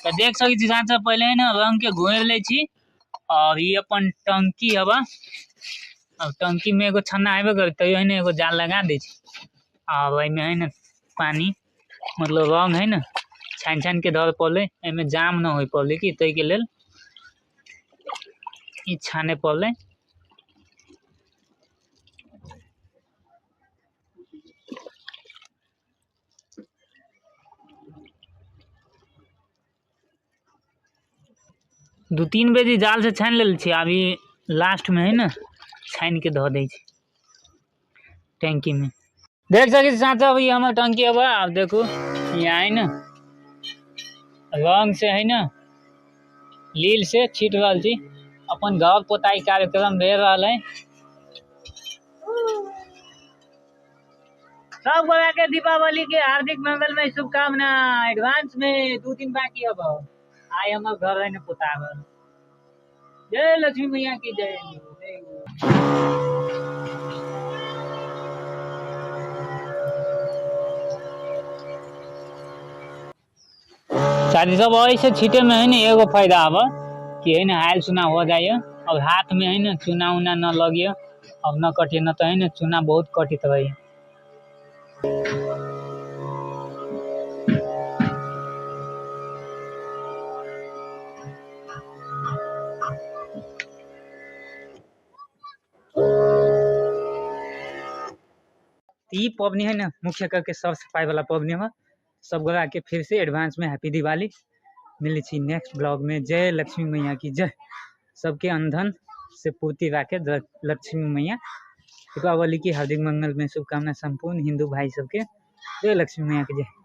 तऽ देख सकै छी साथ पहिले है ने रंग के घोरि लै छी। और ई अपन टंकी हवा, अब टंकी में एगो छन्ना हेबे करै, तैयो है ने एगो जाल लगा दै छी। और एहिमे है ने पानी मतलब रंग है ने छानि छानि के धर पड़लै, एहिमे जाम न होय पड़लै कि ताहिके लेल ई छाने पड़लै। 2-3 बेर जाल से छानि लेल छी, अभी लास्ट में है ने छानि के धऽ दै छी टंकी में। देख सकै छी साथ अभी हमर टंकी अब आब देखू यहाँ है ने रंग से है ने लील से छीट रहल छी। अपन घर पोताई कार्यक्रम भए रहल है। सब गोरा के दीपावली के हार्दिक मंगलमय शुभकामना एडवांस में। 2 दिन बाकी अब आइ हमर घर है ने पोताबल। जय लक्ष्मी मैया की जय। शादी सब ऐसे छीटे में है ने एगो फायदा अब कि है ने हाल चुना हो जाइए, अब हाथ में है ने चुना उना न लगिए, अब न कटिए न तो है ने चुना बहुत कटित रही। ई पबनी है ना मुख्य करके साफ सफाई वाला पबनी है। सब गोरा के फिर से एडवांस में हैप्पी दिवाली। मिलै छी नेक्स्ट ब्लॉग में। जय लक्ष्मी मैया की जय। सबके अंधन से पूर्ति राखे लक्ष्मी मैया। दीपावली की हार्दिक मंगल में शुभकामना संपूर्ण हिंदू भाई सबके। जय लक्ष्मी मैया की जय।